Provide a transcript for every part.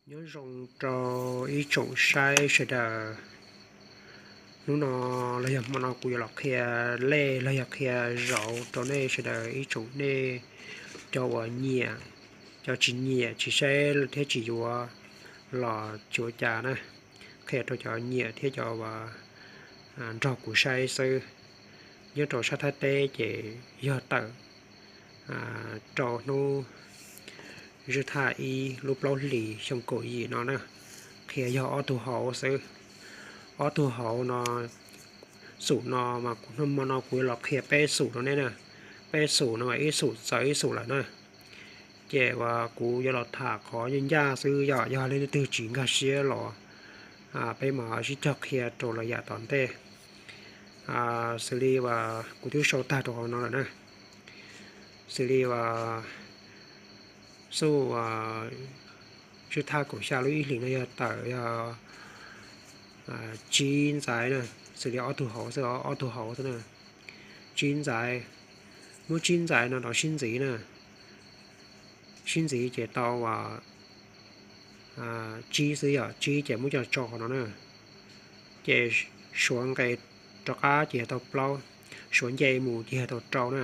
Nyob zoo rau ib tsoom saib sawv daws. Hnub no los yog hmo no kuv yuav los qhia lej los yog qhia zauv rau nej sawv daws ib tsoom nej cov uas nyiam, cov tsis nyiam tsis saib thiab tsis yuav los tsis ua cas na. Qhia rau cov nyiam thiab cov uas nrog kuv saib xwb. Nyob rau sab Thaib teb ces yog tawm rau hnub zwj thaj ib lub plaub hlis xyoo kaum yim no na. Qhia yog ob tug hauv xwb. Ob tug hauv no, xum no mas kuv hnub hmo no kuv yuav los qhia peb xum rau nej na. Peb xum no mas ib xum txawv ib xum lawm na. Ces uas kuv yuav los tham qhov ncaj ncaj xwb, yog yog leej twg tsis nkag siab los peb mam sib cog qhia rau lawm yav tom ntej. Xws li uas kuv twb sau tag rau hauv no lawm na. Xws li uas xuj, zwj thaj kaum xya lub ib hlis no yog tawm yog tsib ntxaiv na. Xws li ob tug hauv xwb, ob tug hauv xwb na. Tsib ntxaiv, muab tsib ntxaiv no rau sib ntxiv na. Sib ntxiv ces tau uas tsib xwb, yog tsib ces muab coj tso qhov no na. Ces suav nqes rov qab ces yog tau plaub, suav nce mus ces yog tau rau na.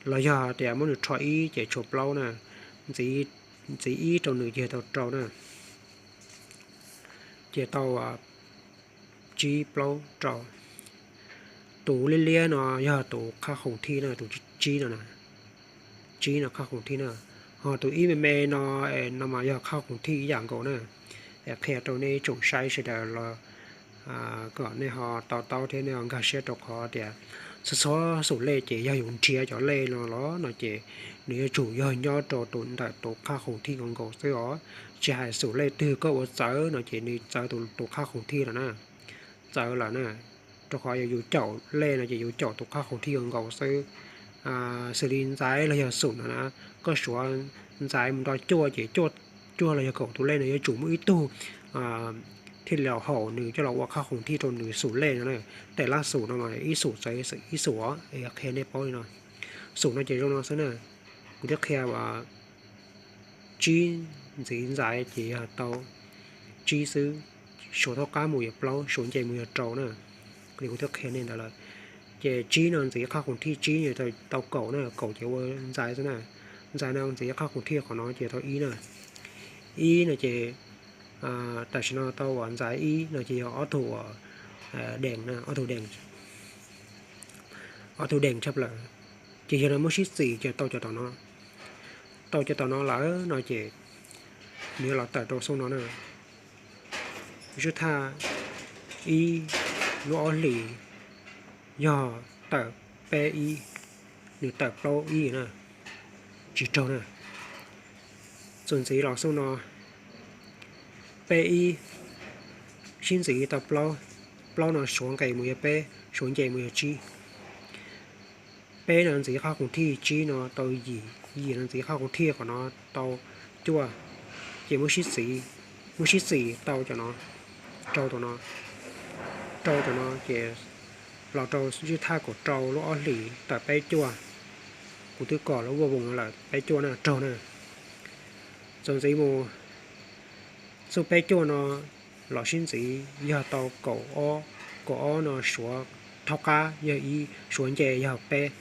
Los yog tias muab nws rho ib ces tshuav plaub na, ntxiv ib rau nws ces yog tau rau na. Ces tau tsib plaub rau. Tus liab liab no yog tus qhab khoom thij na, tus tsib no na. Tsib no qhab khoom thij na. Ho tus ib me me no, no mas yog qhab khoom thij ib yam nkaus na. Es qhia rau nej tsoom saib sawv daws los kom nej ho to taub thiab nej ho nkag siab rau qhov tias txhua txhua xum lej ces yog yus nrhiav cov lej no los no ces nws yuav tsum yog nyob rau tus ntawm tus qhab khoom thij nkaus nkaus xwb os. Tsis hais xum lej twg koj ua txawv no ces nws txawv tus qhab khoom thij lawm na. Txawv lawm na. Rau qhov yog yus caum lej no ces yus caum tus qhab khoom thij nkaus nkaus xwb. Xws li ntxaiv los yog xum no na, koj suav ntxaiv mus rau cuaj ces cuaj los yog kaum tus lej no yuav tsum muaj ib tug thiaj li haum nws coj los ua qhab khoom thij rau nws xum lej no na. Tej lab xum no mas ib xum txawv ib xum os, qhia nej paub li no. Xum no ces zoo no xwb na. Kuv twb qhia uas tsib ntxiv ntxaiv ces yog tau tsib xwb, suav thaub qab mus yog plaub, suav nce mus yog rau na. Li kuv twb qhia nej ntawd lawm. Ces tsib no ntxiv qhab khoom thij tsib tau kaum na, kaum ces ua ntxaiv xwb na. Ntxaiv no ntxiv qhab khoom thij qhov no ces tau ib na. Ib no ces tam sim no tau uas ntxaiv ib no ces yog ob tug uas dees na, ob tug dees, ob tug dees tshaj plaws. Ces yog no muab sib txim ces tau cov tom no. Tau cov tom no lawm no ces nws yuav los tawm rau xoo no na. Zwj thaj ib lub ob hlis yog tawm peb ib, nws tawm plaub ib na, tsis raug na. Txuas ntxiv los xoo no, peb ib sib ntxiv tau plaub, plaub no suav nqes mus yog peb, suav nce mus yog tsib. Peb no ntxiv qhab khoom thij tsib no tau yim, yim no ntxiv qhab khoom thij qhov no tau cuaj. Ces muab sib txim, muab sib txim tau cov no, rau tus no, rau tus no ces los rau zwj thaj kaum rau lub ob hlis tawm peb cuaj. Kuv twb kom lub voj voos no lawm, peb cuaj na, raug na. Txuas ntxiv mus, xub peb cuaj no los sib ntxiv yog tau kaum ob, kaum ob no suav thaub qab yog ib, suav nce yog peb.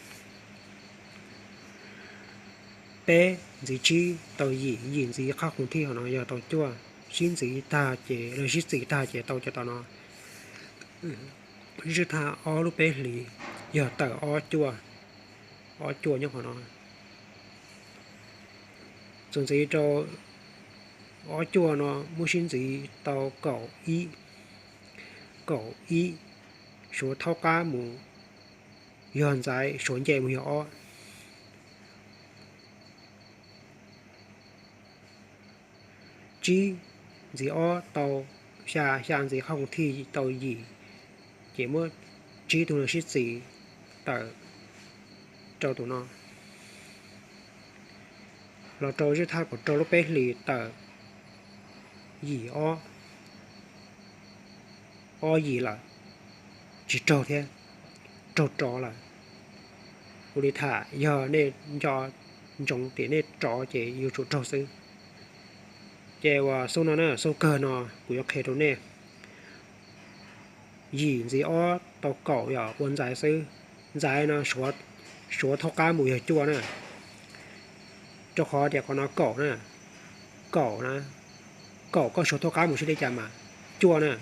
Peb ntxiv tsib tau yim, yim ntxiv qhab khoom thij hauv no yog tau cuaj. Sib ntxiv tag ces, sib txim tag ces tau cov tom no. Zwj thaj ob lub peb hlis yog tawm ob cuaj, ob cuaj nyob qhov no. Txuas ntxiv rau ob cuaj no muab sib ntxiv tau kaum ib, kaum ib suav thaub qab mus yog ntxaiv, suav nce mus yog ob. Tsib ntxiv ob tau xya, xya ntxiv qhab khoom thij tau yim, ces muab tsib tug no sib txim tawm rau tus no. Los rau zwj thaj kaum rau lub peb hlis tawm yim ob, ob yim lawm, tsis raug thiab, raug rov lawm. Kuv li tham yog nej nco ntsoov tias nej rov ces yuav tsum raug xwb. Ces uas xub no na, xub kawg no kuv yuav qhia rau nej. Yim ntxiv ob tau kaum yog ua ntxaiv xwb. Ntxaiv no suav thaub qab mus yog cuaj na. Rau qhov tias qhov no kaum na, kaum na, kaum koj suav thaub qab mus sib li cas mas cuaj na.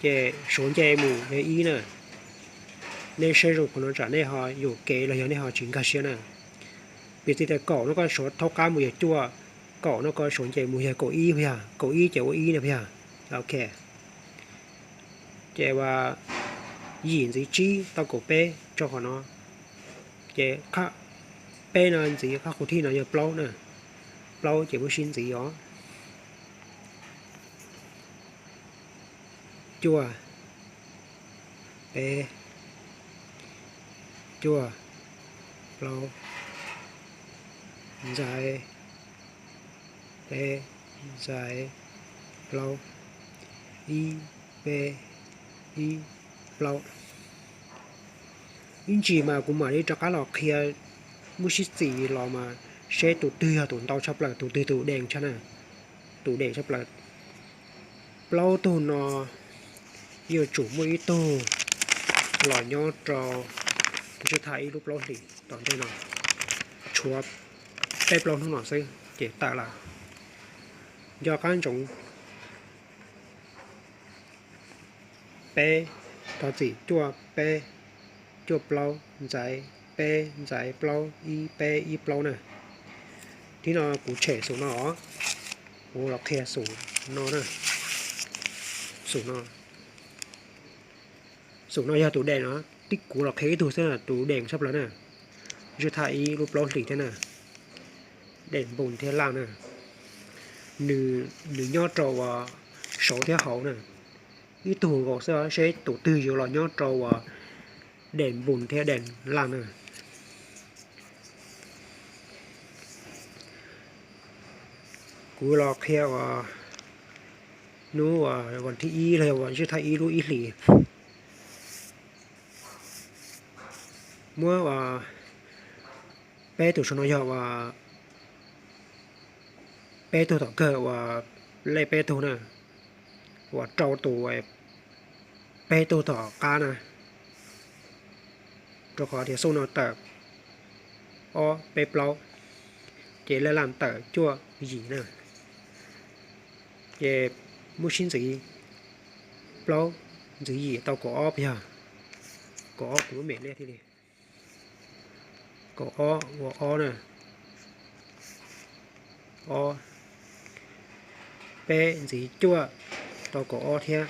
Ces suav nce mus yog ib na. Nej saib zoo qhov no tsam nej ho yuam kev los yog nej ho tsis nkag siab na. Piv txwv tias kaum no koj suav thaub qab mus yog cuaj, kaum no koj suav nce mus yog kaum ib puas yog, kaum ib ces ua ib na puas yog. Ok. Ces uas yim ntxiv tsib tau kaum peb rau qhov no. Ces peb no ntxiv qhab qhus thij no yog plaub na. Plaub ces muab sib ntxiv os. Cuaj, peb, cuaj, plaub, ntxaiv, peb, ntxaiv, plaub, ib, peb, ib, plaub. Ib ntsis mas kuv mam li rov qab los qhia, muab sib txim los mas seb tus twg yog tus ntau tshaj plaws, tus twg tus dees tshaj na, tus dees tshaj plaws. Plaub tug no yuav tsum muaj ib tug los nyob rau zaj thaj ib lub plaub hlis tom ntej no, tshuav peb plaub hnub no xwb ces tawm lawm. Nco qab ntsoov, peb, thov txim, cuaj peb, cuaj plaub, ntxaiv peb, ntxaiv plaub, ib peb, ib plaub na. Thib no kuv tshem xum no os, kuv los qhia xum no na. Xum no, xum no yog tus dees no, tib kuv los qhia ib tug xwb na, tus dees tshaj plaws na. Zaj thaj ib lub plaub hlis thiab na, dees npus thiab laj na. Nws nyob rau uas saud thiab hauv na. Ib tug nkaus xwb seb tus twg yuav los nyob rau uas dees npus thiab dees laj na. Kuv los qhia uas hnub uas vas thib ib los yog zaj thaj ib lub ib hlis. Muab uas peb tus saum no yog uas peb tug tom kawg uas lej peb tug na, uas rau tus peb tug tom qab na, rau qhov tias xub no tawm ob peb plaub, ces lej laj tawm cuaj yim na. Ces muab sib ntxiv, plaub ntxiv yim tau kaum ob puas yog? Kaum ob kuv muab mem liab thiaj li, kaum ob ua ob na, ob, peb ntxiv cuaj tau kaum ob thiab.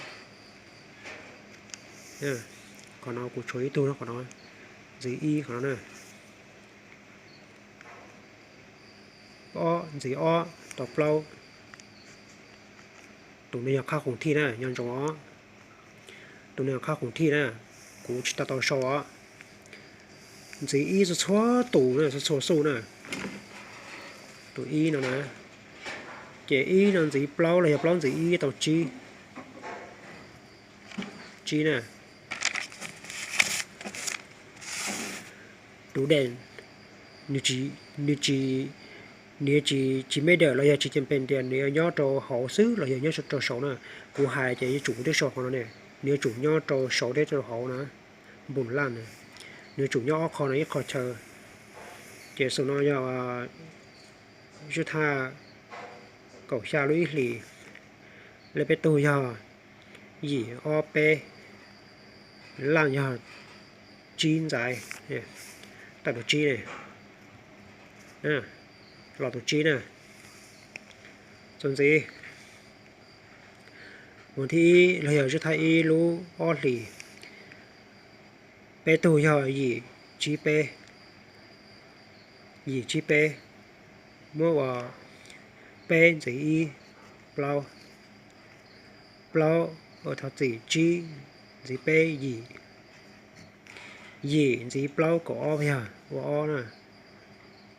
Qhov no kuv tshuav ib tug no, qhov no ntxiv ib qhov no na. Ob ntxiv ob tau plaub. Tus no yog qhab khoom thij na, nco ntsoov os. Tus no yog qhab khoom thij na, kuv tsis tau tau sau os. Ntxiv ib txhua txhua tus na, txhua txhua xuj na. Tus ib no na, ces ib no ntxiv plaub los yog plaub ntxiv ib tau tsib. Tsib na. Tus dees, nws tsis, nws tsis, nws tsis, tsis me dawm los yog tsis cem pes tias nws yuav nyob rau hauv xwb los yog nyob rau saud na. Kuv hais ces yuav tsum kuv twb sau qhov no ne, nws yuav tsum nyob rau saud thiab rau hauv na. Npus laj na, nws yuav tsum nyob ob qho no ib qho chaw. Ces xum no yog zaj thaj kaum xya lub ib hlis, lej peb tug yog yim ob peb, laj yog tsib ntxaiv, tawm tus tsib ne, los tus tsib na. Txuas ntxiv, vas thib ib los yog zaj thaj ib lub ob hlis, peb tug yog yim tsib peb, yim tsib peb, muab ua peb ntxiv ib, plaub, plaub, thov txim, tsib ntxiv peb yim, yim ntxiv plaub kaum ob puas yog? Ua ob na,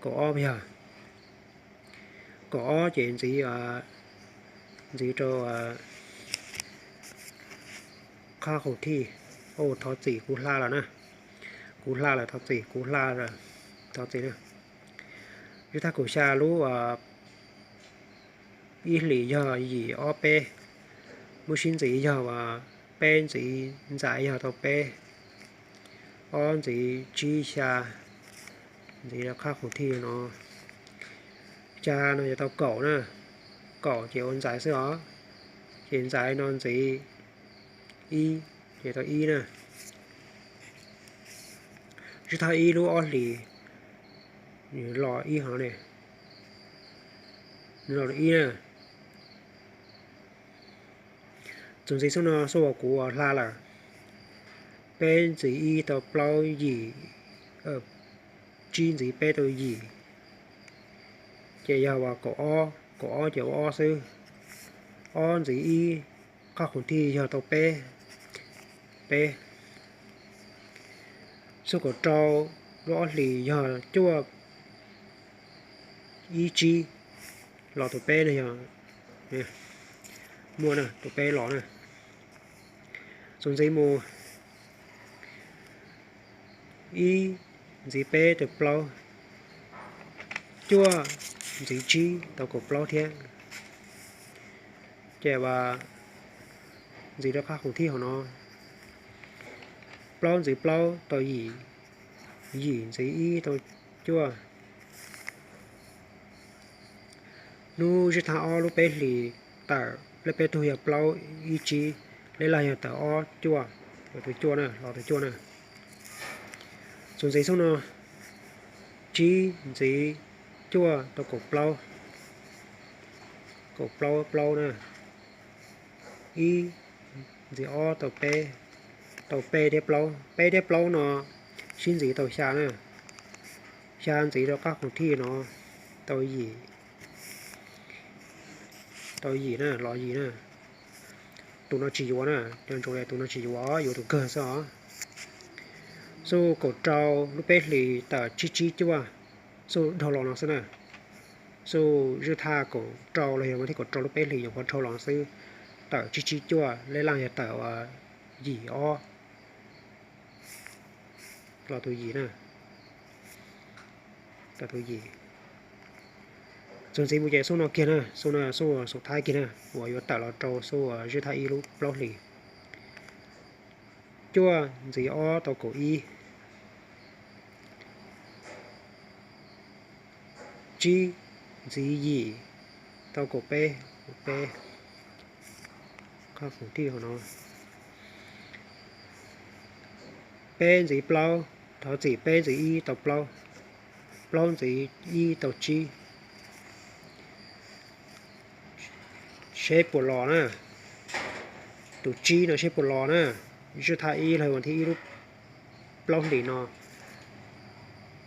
kaum ob puas yog? Kaum ob ces ntxiv, ntxiv rau qhab khoom thij. Thov txim kuv hla lawm na, kuv hla lawm, thov txim, kuv hla lawm, thov txim na. Zaj thaj kaum xya lub, Ib hlis yog yim ob peb, muab sib ntxiv yog peb ntxiv ntxaiv yog tau peb, ob ntxiv tsib xya, ntxiv rau qhab khoom thij no, xya no yog tau kaum na, kaum ces ua ntxaiv xwb os, ces ntxaiv no ntxiv ib, ces tau ib na. Zwj thaj ib lub ob hlis los ib hov ne, los ib na. Txuas ntxiv xub no xub uas kuv hla lawm, peb ntxiv ib tau plaub yim, tsib ntxiv peb tau yim, ces yog uas kaum ob, kaum ob ces ua ob xwb, ob ntxiv ib, qhab khoom thij yog tau peb, peb. Xub kaum rau lub ob hlis yog cuaj ib tsib, los tus peb no yog, muaj na, tus peb los na. Txuas ntxiv mus, ib ntxiv peb tau plaub, cuaj ntxiv tsib tau kaum plaub thiab. Ces ntxiv rau qhab khoom thij hauv no, plaub ntxiv plaub tau yim, yim ntxiv ib tau cuaj. Hnub zwj thaj ob lub peb hlis tawm, lej peb tug yog plaub ib tsib, lej laj yog tawm ob cuaj, tus cuaj na, los tus cuaj na. Txuas ntxiv xub no, tsib ntxiv cuaj tau kaum plaub, kaum plaub plaub na. Ib ntxiv ob tau peb, tau peb thiab plaub, peb thiab plaub no sib ntxiv tau xya na. Xya ntxiv rau qab khoom thij no tau yim, tau yim na, los yim na. Tus no tsis yuav na, nco ntsoov tus no tsis yuav, yuav tus kawg xwb os. Xub kaum rau lub peb hlis tawm tsib tsib cuaj, xub dhau los no xwb na. Xub zwj thaj kaum rau los yog vas thib kaum rau lub peb hlis nyuam qhuav dhau los xwb, tawm tsib tsib cuaj, lej laj yog tawm yim ob, los tus yim na, tawm tus yim. Txuas ntxiv mus ces xub no kiag na, xub no xub xub thaib kiag na, uas yuav tawm los rau xub zwj thaj ib lub plaub hlis. Cuaj ntxiv ob tau kaum ib, tsib ntxiv yim tau kaum peb, kaum peb, qhab khoom thij hauv no. Peb ntxiv plaub, thov txim, peb ntxiv ib tau plaub, plaub ntxiv ib tau tsib. Seb puas los na, tus tsib no seb puas los na. Zwj thaj ib los vas thib ib lub plaub hlis no,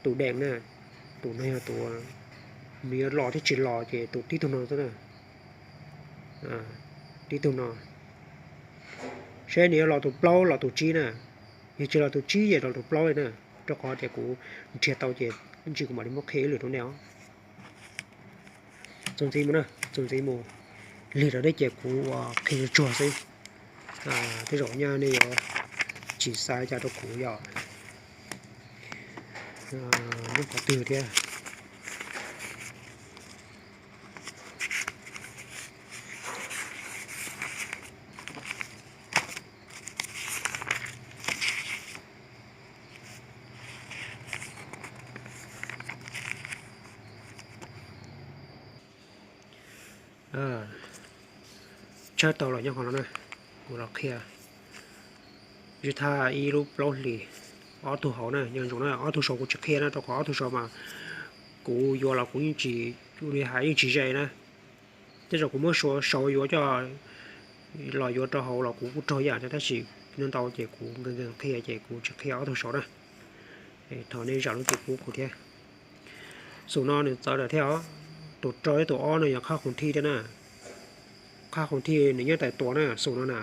tus deem na, tus no yog tus nws yuav los thiab tsis los ces tus tib tug no xwb na, tib tug no. Seb nws yuav los tus plaub los tus tsib na, yog tsis los tus tsib ces los tus plaub li na, rau qhov tias kuv nrhiav tau ces ib ntsis kuv mam li muab qhia ib lwm rau nej os. Txuas ntxiv mus na, txuas ntxiv mus lig rau deb ces kuv ua qhia tsuag xwb. Tej zaum nyaj nej yuav tsis xav cas rau kuv yom, nyob qhov twg thiab. Tshawb tau los nyob qhov no na, kuv los qhia. Zwj thaj ib lub plaub hlis, ob tug hauv na, nco ntsoov na, ob tug saud kuv tsis qhia na, rau qhov ob tug saud mas kuv yuav los kuv yeej tsis, li hais yeej tsis ze na. Tej zaum kuv muab saud yuav coj los yuav rau hauv los kuv kuj raug yam thiab, tab sis ntau ntau ces kuv nkees nkees qhia ces kuv tsis qhia ob tug saud na. Thov nej zam lub txim pub kuv thiab. Xum no nws txawv lawm thiab os. Tus rau thiab tus ob no yog qhab khoom thij thiab na. Qhab khoom thij nws nyob taim tuas na, xum no na.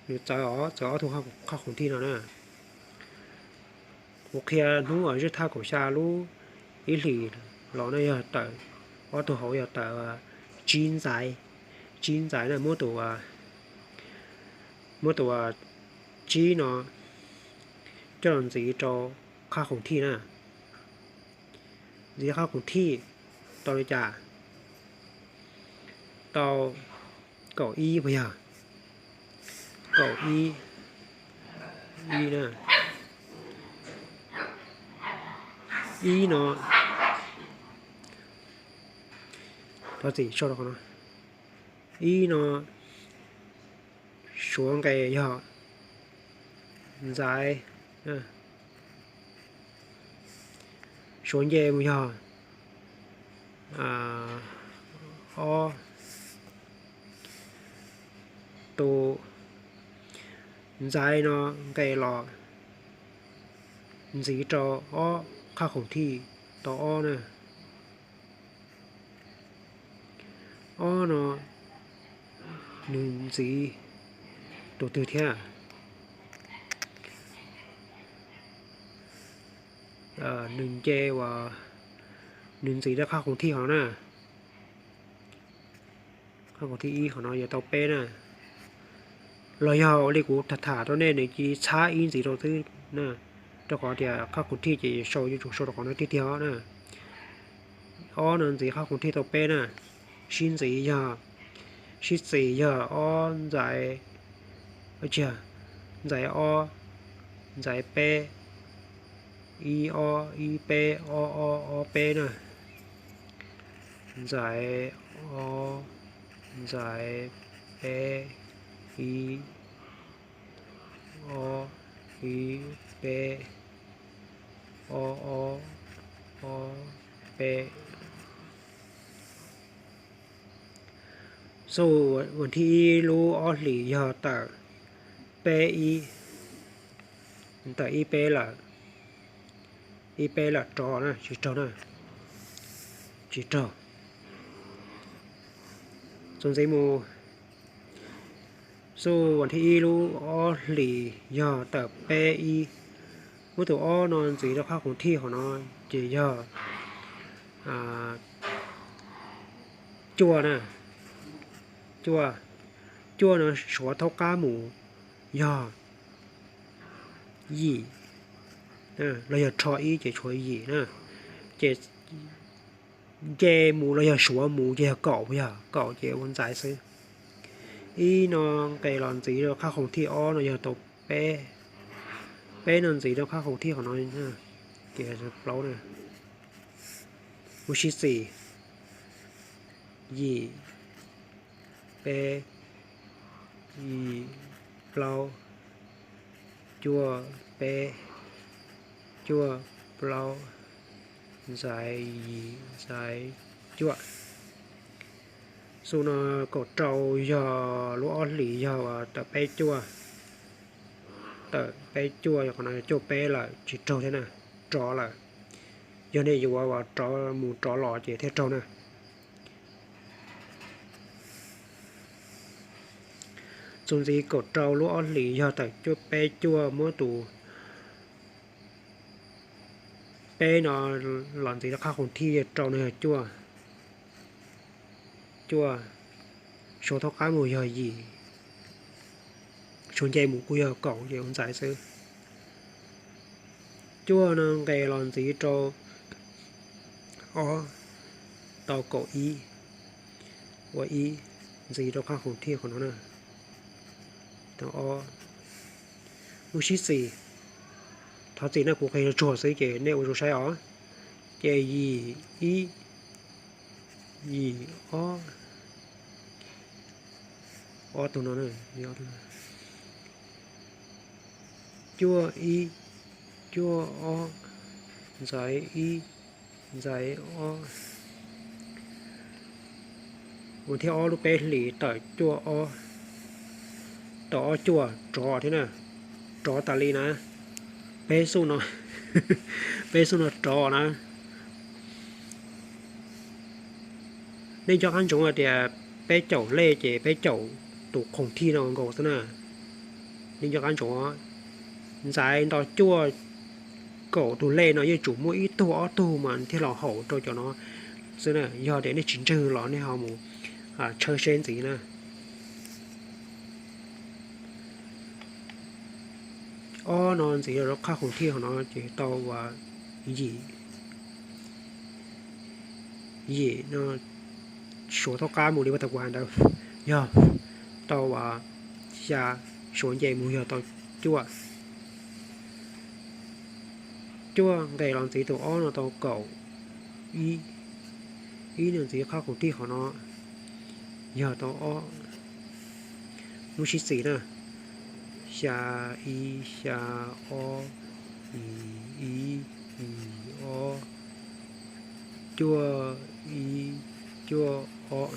Nws txawv os, txawv ob tug qhab khoom thij no na. Kuv qhia hnub uas zwj thaj kaum xya lub ib hlis los no yog tawm, ob tug hauv yog tawm tsib ntxaiv, tsib ntxaiv na, muab tus, muab tus tsib no coj los ntxiv rau qhab khoom thij na. Ntxiv qhab khoom thij tau li cas? tau kaum ib puas yog? Kaum ib, ib na, ib no, thov txim, sau rau qhov no, ib no, suav nqe yog ntxaiv, suav nce mus yog ob, tus ntxaiv no nqe los ntxiv rau ob qhab khoom thij tau ob na. Ob no nws ntxiv tus twg thiab? Nws nce uas nws ntxiv rau qhab khoom thij hov na. Qhab khoom thij ib qhov no yuav tau peb na. Los yog ua li kuv tham tham rau nej, nws cia li txhab ib ntxiv rau xwb na, rau qhov tias qhab khoom thij ces sau yuav tsum sau rau qhov no tiag tiag na. Ob no ntxiv qhab khoom thij tau peb na. Sib ntxiv yog, sib txis yog ob ntxaiv, tsis, ntxaiv ob, ntxaiv peb, ib ob ib peb, ob ob ob peb na. Ntxaiv ob, ntxaiv peb, ib ob ib peb, ob ob ob peb. Xub thib ib lub ob hlis yog tawm peb ib, tawm ib peb lawm, ib peb lawm rov na, tsis raug na, tsis raug. Txuas ntxiv mus, xub thib ib lub ob hlis yog tawm peb ib, muab tus ob no ntxiv rau qhab khoom thij hov no ces yog cuaj na, cuaj, cuaj no suav thaub qab mus yog yim, los yog rho ib ces tshuav yim na, ces nce mus los yog suav mus ces yog kaum, yog kaum ces ua ntxaiv xwb. Ib no nqes los ntxiv rau qhab khoom thij ob no yog tau peb, peb no ntxiv rau qhab khoom thij qhov no ces plaub na. Ua sib txis, yim, peb, yim, plaub, cuaj, peb, cuaj, plaub, ntxaiv, yim, ntxaiv, cuaj. Xub no kaum rau yog lub ob hlis yog tawm peb cuaj, tawm peb cuaj yog qhov no cuaj peb lawm tsis raug thiab na, rov lawm. Yog nej yuav rov mus rov los ces thiaj raug na. Txuas ntxiv kaum rau lub ob hlis yog tawm cuaj peb cuaj, muab tus peb no los ntxiv rau qhab khoom thij rau no yog cuaj, cuaj, suav thaub qab mus yog yim, suav nce mus kuj yog kaum ces ua ntxaiv xwb. Cuaj no nqes los ntxiv rau ob, tau kaum ib, ua ib, ntxiv rau qhab khoom thij qhov no na, tau ob. Ua sib txis, thov txim na kuv qhia tsuag xwb ces nej ua zoo saib os. Ces yim ib, yim ob, ob tug no, cuaj ib, cuaj ob, ntxaiv ib, ntxaiv ob. Mus thiab ob lub peb hlis tawm cuaj ob, tawm ob cuaj rov thiab na, rov tas li na. Peb xub no, peb xub no rov na. Nej nco qab ntsoov hais tias peb caum lej ces peb caum tus khoom thij no nkaus xwb na. Nej nco qab ntsoov, ntxaiv nto cuaj kaum tus lej no yeej tsum muaj ib tug ob tug mas thiaj los haum rau cov no xwb na. Yog tias nej tsis ntseeg los nej ho mus tshawb seb ntxiv na. Ob no ntxiv rau qhab khoom thij hauv no ces tau ua yim, yim no, suav thaub qab mus li uas tau kuv hais ntawd, yog tau uas xya, suav nce mus yog tau cuaj. Cuaj nqes los ntxiv tus ob no tau kaum ib, ib no ntxiv qhab khoom thij qhov no yog tau ob. Muab sib txis na, xya ib, xya ob, ib ib, ib ob, cuaj ib, cuaj ob.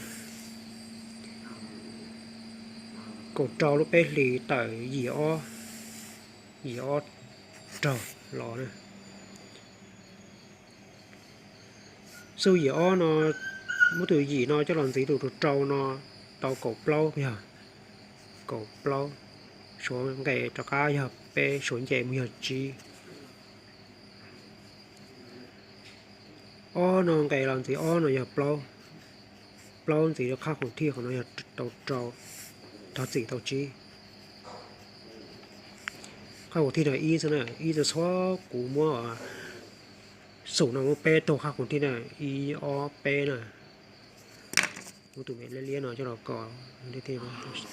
Kaum rau lub peb hlis tawm yim ob, yim ob raug los na. Xub yim ob no, muab tus yim no coj los ntxiv tus rau no tau kaum plaub yog, kaum plaub. Suav nqes rov qab yog peb, suav nce mus yog tsib. Ob no nqes los ntxiv ob no yog plaub, plaub ntxiv qhab khoom thij qhov no yog tau rau, thov txim tau tsib. Qhab khoom thij no ib xwb na, ib txhua txhua kuv muab xum no muab peb tug qhab khoom thij na, ib ob peb na. Muab tus me liab liab no coj los kom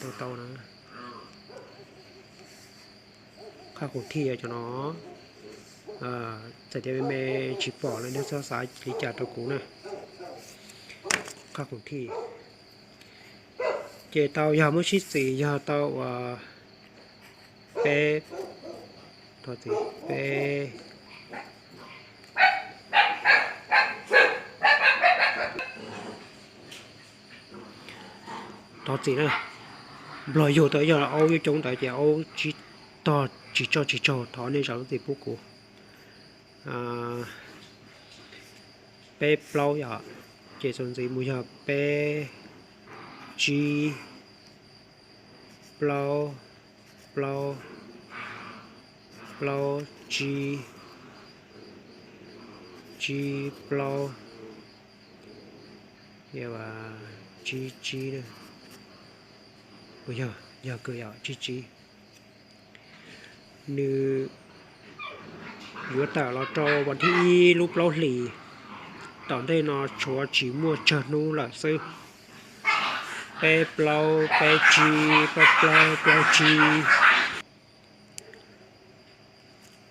tau tau na. Qhab khoom thij yog cov no. Txawm tias me me tsis pom los nej txhob xav li cas rau kuv na. Qhab khoom thij ces tau yog muab sib txis yog tau uas peb, thov txim, peb. Thov txim na, nplog yug tau yog aub yuav coob ntawd ces aub tsis tog tsis tsog tsis tsaug, thov nej zam lub txim pub kuv. Peb plaub yom, ces txuas ntxiv mus yog peb, tsib, plaub, plaub, plaub tsib, tsib plaub, tsib tsib, yog, yog kawg yog tsib tsib. Nws yuav tawm los rau vas thib ib lub plaub hlis, tom ntej no tshuav tsis muaj tsawg hnub lawm xwb. Peb plaub, peb tsib, plaub plaub, plaub tsib.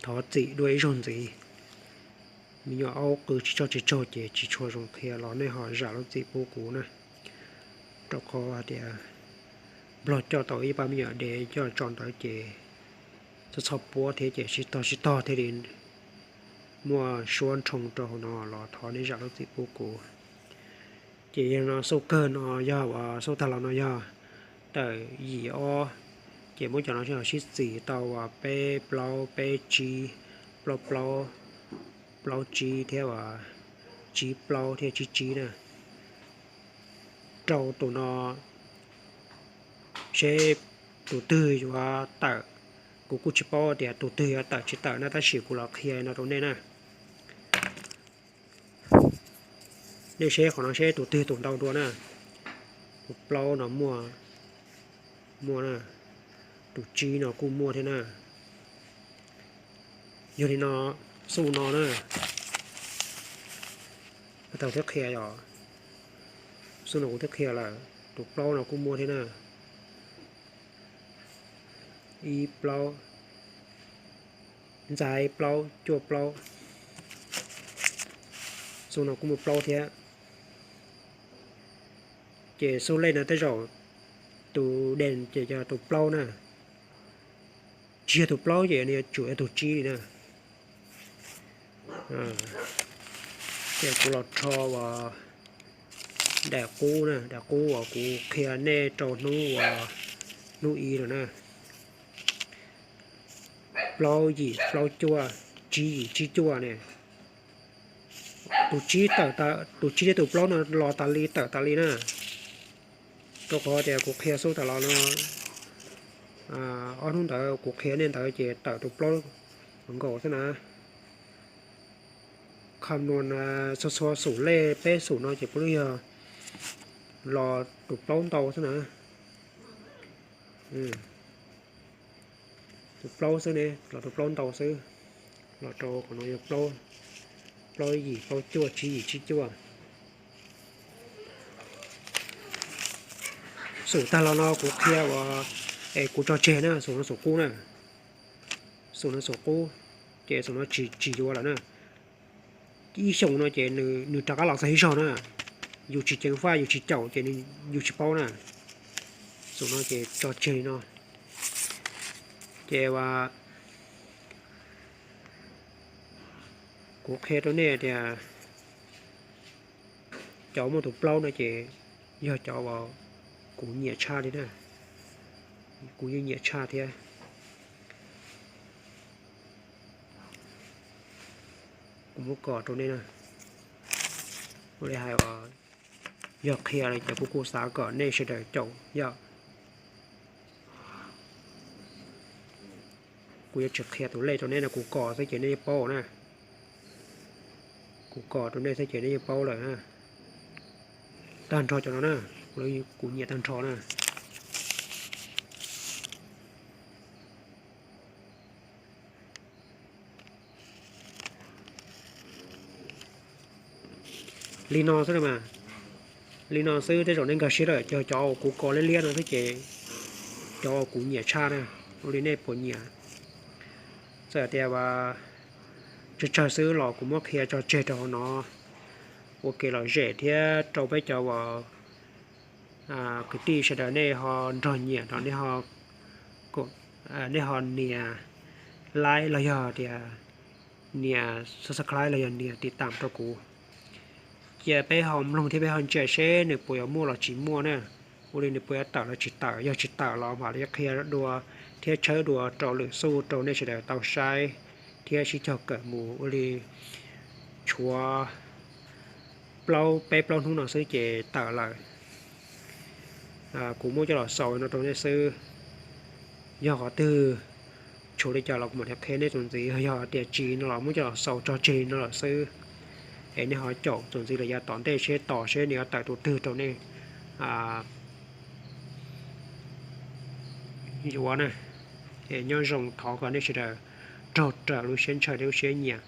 Thov txim dua ib zaug ntxiv. Me nyuam aub qw tsis tsog tsis tsaug ces tsis tshua zoo qhia los nej ho zam lub txim pub kuv na. Rau qhov hais tias nplog coj tau ib pab me nyuam dev coj tso ntawd ces txhob txhob puab thiab ces sib tog sib tog thiaj li muaj suab nrhoo rau hauv no los thov nej zam lub txim pub kuv. Ces yog no xauj kawg no yog uas xauj tag los no yog tawm yim ob, ces muab cov no sib txis tau uas peb plaub, peb tsib, plaub plaub, plaub tsib thiab uas tsib plaub thiab tsib tsib na. Rau tus no seb tus twg yuav tawm. Kuv kuj tsis paub tias tus twg yuav tawm tsis tawm na, tab sis kuv los qhia no rau nej na. Nej seb qhov no seb tus twg tus ntau dua na. Tus plaub no muaj, muaj na. Tus tsib no kuj muaj thiab na. Yog li no, xauj no na, tau thiab qhia yom. Xauj no kuv thiab qhia lawm, tus plaub no kuj muaj thiab na. Ib plaub, ntxais plaub, cuaj plaub. Xauj no kuj muaj plaub thiab. Ces xauj lej no tej zaum tus dees ces yog tus plaub na. Tsis yog tus plaub ces nws yuav tsum yog tus tsib li na. Ces kuv los rho uas daim qub na, daim qub uas kuv qhia nej rau hnub uas hnub ib lawm na. Plaub yim plaub cuaj, tsib yim tsib cuaj ne. Tus tsib tawm, tus tsib thiab tus plaub no los tas li tawm tas li na. Rau qhov tias kuv qhia xub tas los no, ob hnub ntawd kuv qhia nej ntawd ces tawm tus plaub nkaus xwb na. Qhov nuas txhua txhua xum lej peb xum no ces puav leej yog los tus plaub ntau xwb na. Tus plaub xwb ne, los tus plaub ntau xwb. Los rau qhov no yog plaub, plaub yim plaub cuaj tsib yim tsib cuaj. Xum tag los no kuv qhia uas, es kuv tso tseg na, xum no xum qub na, xum no xum qub, ces xum no tsis tsis yuav lawm na. Ib xyoos no ces nws rov qab los txog ib zaug na, yus tsis ceev faj yus tsis caum ces yus tsis paub na. Xum no ces tso tseg no. Ces kuv qhia rau nej tias cov muaj tus plaub no ces yog cov uas kuv nyiam tshaj li na, kuv yeej nyiam tshaj thiab. Kuv muab kos rau nej na, ua li hais uas yog qhia li ces kuv kuj xav kom nej sawv daws caum yom. Kuv yuav tsis qhia tus lej rau nej no, kuv kos xwb ces nej yeej paub na. Kuv kos rau nej xwb ces nej yeej paub lawm na. Tag nrho cov no na, kuv nyiam tag nrho na. Li no xwb mas, li no xwb tej zaum nej nkag siab lawm, cov cov uas kuv kos liab liab no xwb ces cov uas kuv nyiam tshaj na, ua li nej puas nyiam. Txawm tias tsawg tsawg xwb los kuv muab qhia tso tseg rau hauv no ua kev lom zem thiab rau peb cov uas kwv tij sawv daws nej ho nrog nyiam no, nej ho nias like los yog tias nias subscribe los yog nias tiv tam rau kuv. Cia peb ho mloog thiab peb ho ntsia seb nws puas yuav muaj los tsis muaj na, ua li nws puas yuav tawm los tsis tawm. Yog tsis tawm los mam li qhia dua thiab tshawb dua rau lwm xuj rau nej sawv daws tau saib thiab sib cog kawm mus. Ua li tshuav plaub peb plaub hnub no xwb ces tawm lawm. Kuv muab coj los xaus no rau nej xwb. Yog qhov twg tshuav li cas los kuv mam li qhia nej txuas ntxiv, yog tias tsis no los muab coj los xaus tso tseg no lawm xwb. Es nej ho caum txuas ntxiv lawm yav tom ntej seb tos seb nws yuav tawm tus twg rau nej yuav na. Es nyob zoo, thov kom nej sawv daws raug raws lub siab ntshaw thiab lub siab nyiam.